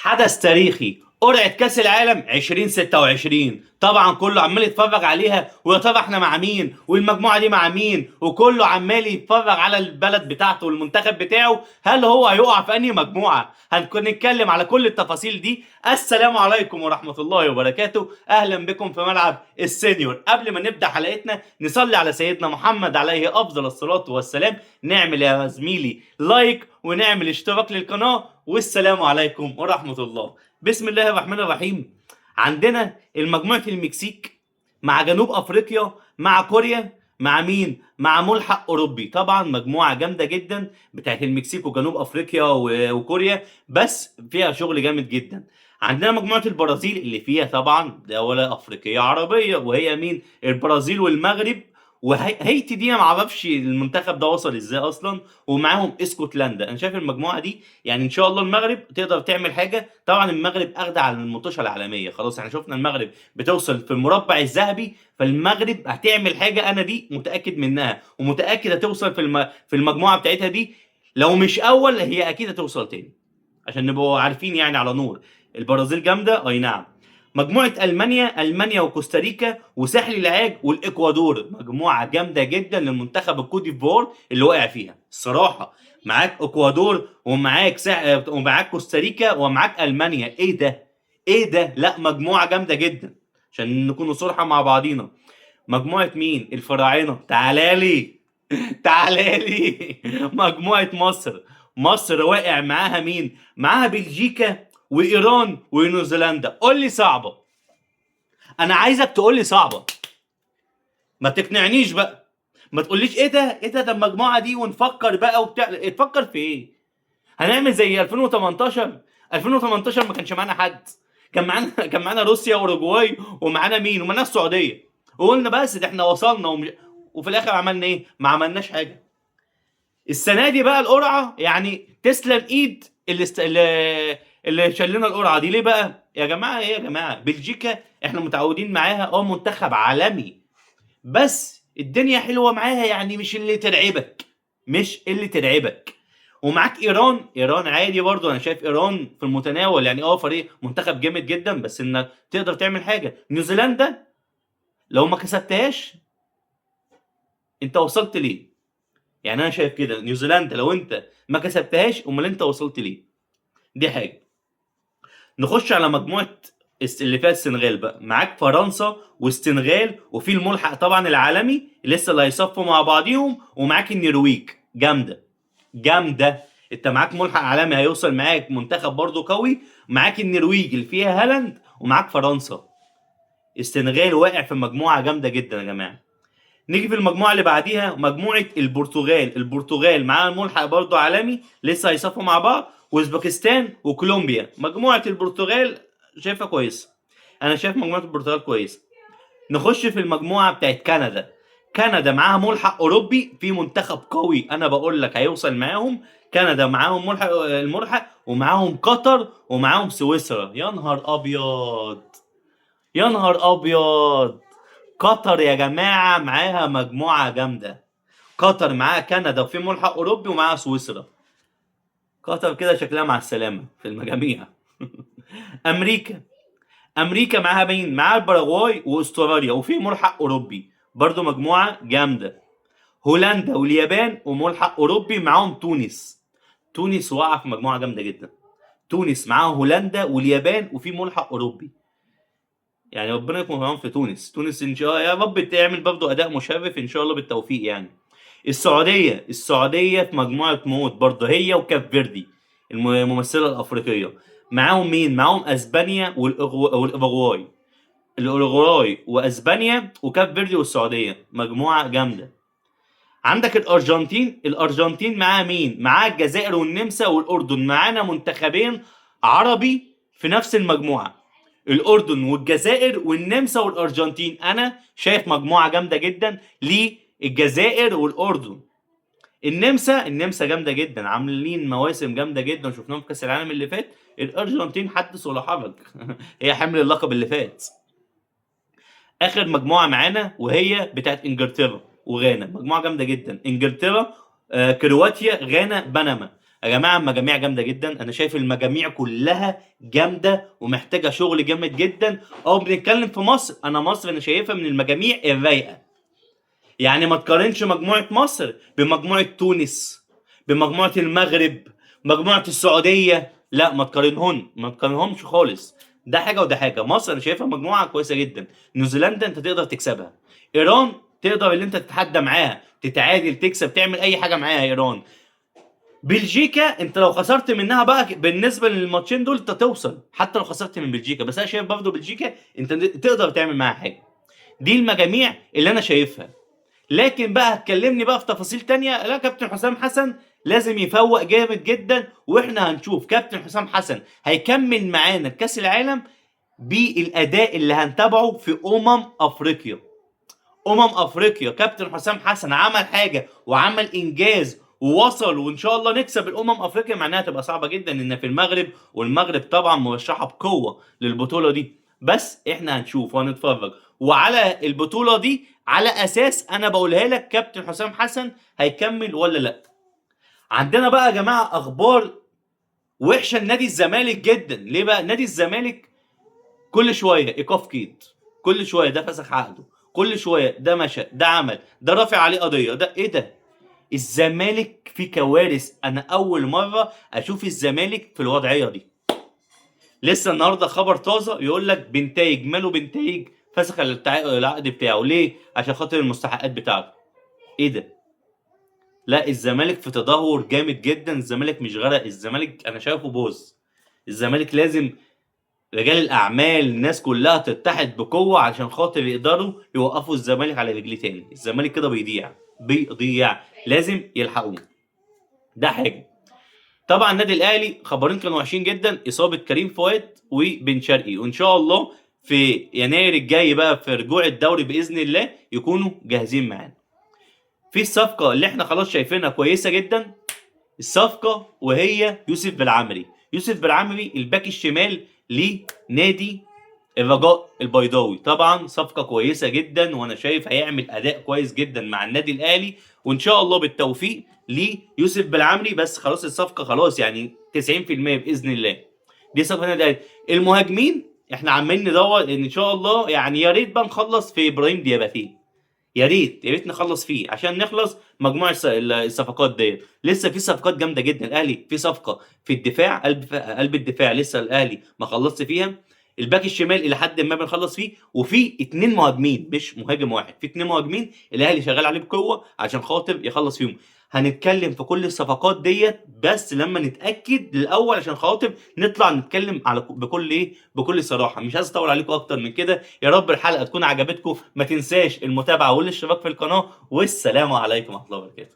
حدث تاريخي، قرعة كأس العالم 2026. طبعا كله عمال يتفرج عليها، ويا ترى احنا مع مين، والمجموعة دي مع مين، وكله عمال يتفرج على البلد بتاعته والمنتخب بتاعه. هل هو هيقع في انهي مجموعة؟ هنكون نتكلم على كل التفاصيل دي. السلام عليكم ورحمة الله وبركاته، اهلا بكم في ملعب السينيور. قبل ما نبدأ حلقتنا نصلي على سيدنا محمد عليه افضل الصلاة والسلام. نعمل يا زميلي like ونعمل اشتراك للقناة، والسلام عليكم ورحمة الله. بسم الله الرحمن الرحيم. عندنا المجموعة المكسيك مع جنوب افريقيا مع كوريا مع مين؟ مع ملحق اوروبي. طبعا مجموعة جامدة جدا بتاعت المكسيك وجنوب افريقيا وكوريا، بس فيها شغل جامد جدا. عندنا مجموعة البرازيل اللي فيها طبعا دولة افريقية عربية، وهي مين؟ البرازيل والمغرب وهايتي. دي ما اعرفش المنتخب ده وصل ازاي اصلا، ومعاهم اسكتلندا. انا شايف المجموعة دي يعني ان شاء الله المغرب تقدر تعمل حاجة. طبعا المغرب اخده على المطوشه العالمية، خلاص احنا شفنا المغرب بتوصل في المربع الذهبي، فالمغرب هتعمل حاجة، انا دي متاكد منها، ومتاكد هتوصل في المجموعة بتاعتها دي. لو مش اول هي اكيد هتوصل تاني، عشان نبقوا عارفين يعني على نور. البرازيل جامدة اي نعم. مجموعة المانيا، المانيا وكوستاريكا وساحل العاج والاكوادور، مجموعة جامدة جدا للمنتخب الكوت ديفوار اللي واقع فيها الصراحة. معاك اكوادور ومعاك كوستاريكا ومعاك المانيا. ايه ده؟ ايه ده؟ لا مجموعة جامدة جدا عشان نكون صراحة مع بعضينا. مجموعة مين؟ الفراعنة. تعالى لي تعالى لي. مجموعة مصر، مصر واقع معاها مين؟ معاها بلجيكا وايران ونيوزيلندا. قول لي صعبة، انا عايزك تقول لي صعبة، ما تقنعنيش بقى، ما تقوليش ايه ده ايه ده ده المجموعة دي ونفكر بقى وبتاع. تفكر في ايه؟ هنعمل زي 2018؟ 2018 ما كانش معانا حد، كان معانا روسيا واوروجواي ومعانا مين؟ ومعانا السعودية، وقلنا بس ده احنا وصلنا وفي الاخر عملنا ايه؟ ما عملناش حاجة. السنة دي بقى القرعة يعني تسلم ايد اللي شال لنا القرعة دي. ليه بقى يا جماعة؟ ايه يا جماعة؟ بلجيكا احنا متعودين معاها، منتخب عالمي، بس الدنيا حلوة معاها يعني، مش اللي ترعبك، مش اللي ترعبك. ومعاك ايران، ايران عادي برضو، انا شايف ايران في المتناول يعني، فريق منتخب جامد جدا، بس انك تقدر تعمل حاجة. نيوزيلندا لو ما كسبتهاش انت وصلت ليه؟ يعني انا شايف كده نيوزيلندا لو انت ما كسبتهاش امال انت وصلت ليه؟ دي حاجة. نخش على مجموعة اللي فيها السنغال بقى. معاك فرنسا والسنغال، وفي الملحق طبعا العالمي لسه اللي هيصفوا مع بعضيهم، ومعاك النرويج. جامدة جامدة، انت معاك ملحق عالمي هيوصل معاك منتخب برضو قوي، معاك النرويج اللي فيها هالاند، ومعاك فرنسا. السنغال واقع في مجموعة جامدة جدا يا جماعة. نيجي في المجموعة اللي بعديها، مجموعة البرتغال. البرتغال معاها ملحق برضو عالمي لسه هيصفوا مع بعض، واوزبكستان وكولومبيا. مجموعة البرتغال شايفها كويسة، انا شايف مجموعة البرتغال كويسة. نخش في المجموعة بتاعت كندا. كندا معاها ملحق اوروبي في منتخب قوي، انا بقول لك هيوصل معاهم. كندا معاهم الملحق، ومعاهم قطر، ومعاهم سويسرا. يا نهار ابيض، يا نهار ابيض، قطر يا جماعة معاها مجموعة جامدة. قطر معاها كندا وفي ملحق اوروبي ومعاها سويسرا. قطر كده شكلها مع السلامة في المجاميع. امريكا، امريكا معاها مين؟ معاها الباراغواي واستراليا وفي ملحق اوروبي، برضو مجموعة جامدة. هولندا واليابان وملحق اوروبي، معاهم تونس. تونس واقعه في مجموعة جامدة جدا. تونس معاها هولندا واليابان وفي ملحق اوروبي، يعني ربنا يكون معاهم في تونس. تونس ان شاء الله يا رب تعمل برضو اداء مشرف ان شاء الله بالتوفيق يعني. السعودية، السعودية في مجموعة موت برضه، هي وكاب فيردي الممثلة الافريقية. معاهم مين؟ معاهم اسبانيا والاوروغواي. الاوروغواي واسبانيا وكاب فيردي والسعودية، مجموعة جامدة. عندك الارجنتين، الارجنتين معاها مين؟ معاها الجزائر والنمسا والاردن. معانا منتخبين عربي في نفس المجموعة، الاردن والجزائر والنمسا والارجنتين. انا شايف مجموعة جامدة جدا للجزائر والاردن. النمسا، النمسا جامدة جدا، عاملين مواسم جامدة جدا، شفناهم في كاس العالم اللي فات. الارجنتين حدث ولا حرج، هي حمل اللقب اللي فات. اخر مجموعة معانا وهي بتاعت انجلترا وغانا، مجموعة جامدة جدا. انجلترا، كرواتيا، غانا، بنما. يا جماعة المجاميع جامدة جدا، انا شايف المجاميع كلها جامدة ومحتاجة شغل جامد جدا. او بنتكلم في مصر، انا مصر انا شايفها من المجاميع الرايقه. يعني ما تقارنش مجموعة مصر بمجموعه تونس، بمجموعه المغرب، مجموعة السعودية، لا ما تقارنهن، ما تقارنهمش خالص. ده حاجة وده حاجة. مصر انا شايفها مجموعة كويسة جدا. نيوزيلندا انت تقدر تكسبها، ايران تقدر اللي انت تتحدى معاها، تتعادل، تكسب، تعمل اي حاجة معاها ايران. بلجيكا انت لو خسرت منها بقى بالنسبة للماتشين دول انت توصل، حتى لو خسرت من بلجيكا، بس انا شايف برضه بلجيكا انت تقدر تعمل معاها حاجة. دي المجاميع اللي انا شايفها. لكن بقى هتكلمني بقى في تفاصيل تانية، لا كابتن حسام حسن لازم يفوق جامد جدا، واحنا هنشوف كابتن حسام حسن هيكمل معانا كاس العالم بالاداء اللي هنتابعه في افريقيا. افريقيا كابتن حسام حسن عمل حاجة وعمل انجاز ووصل، وان شاء الله نكسب افريقيا، مع انها تبقى صعبة جدا ان في المغرب، والمغرب طبعا مرشحة بقوة للبطولة دي، بس احنا هنشوف وهنتفرج. وعلى البطولة دي على اساس انا بقولها لك كابتن حسام حسن هيكمل ولا لا. عندنا بقى يا جماعة اخبار وحشة لنادي الزمالك جدا. ليه بقى نادي الزمالك كل شوية ايقاف قيد، كل شوية ده فسخ عقده، كل شوية ده مشى، ده عمل، ده رافع عليه قضية، ده ايه ده؟ الزمالك في كوارث. انا اول مرة اشوف الزمالك في الوضعية دي. لسه النهارده خبر طازة يقول لك بنتايج، ماله بنتايج؟ فسخ العقد بتاعه. ليه؟ عشان خاطر المستحقات بتاعته. ايه ده؟ لا الزمالك في تدهور جامد جدا. الزمالك مش غرق، الزمالك انا شايفه بوظ. الزمالك لازم رجال الاعمال، الناس كلها تتحد بقوة عشان خاطر يقدروا يوقفوا الزمالك على رجليه تاني. الزمالك كده بيضيع بيضيع، لازم يلحقوه. ده حاجة. طبعا النادي الاهلي خبرين كانوا وحشين جدا، اصابه كريم فؤاد وبن شرقي، وان شاء الله في يناير الجاي بقى في رجوع الدوري باذن الله يكونوا جاهزين معانا. في الصفقة اللي احنا خلاص شايفينها كويسة جدا، الصفقة وهي يوسف بلعمري. يوسف بلعمري الباك الشمال لنادي الرجاء البيضاوي، طبعا صفقة كويسة جدا، وانا شايف هيعمل اداء كويس جدا مع النادي الاهلي، وان شاء الله بالتوفيق ليوسف بلعمري. بس خلاص الصفقة خلاص يعني 90% باذن الله، دي صفقة النادي الاهلي. المهاجمين احنا عمالين ندور ان شاء الله، يعني يا ريت بقى نخلص في ابراهيم دياباتيه، يا ريت يا ريت نخلص فيه عشان نخلص مجموعة الصفقات ديت. لسه في صفقات جامدة جدا الاهلي، في صفقة في الدفاع، قلب الدفاع لسه الاهلي ما خلصش فيها، الباك الشمال الى حد ما بنخلص فيه، وفي 2 مهاجمين مش مهاجم واحد، في 2 مهاجمين الاهلي شغال عليه بقوة عشان خاطر يخلص فيهم. هنتكلم في كل الصفقات ديت بس لما نتاكد الاول عشان خاطر نطلع نتكلم على بكل ايه، بكل صراحة. مش عايز اطول عليكم اكتر من كده، يا رب الحلقة تكون عجبتكم، ما تنساش المتابعة والاشتراك في القناة، والسلام عليكم ورحمة الله وبركاته.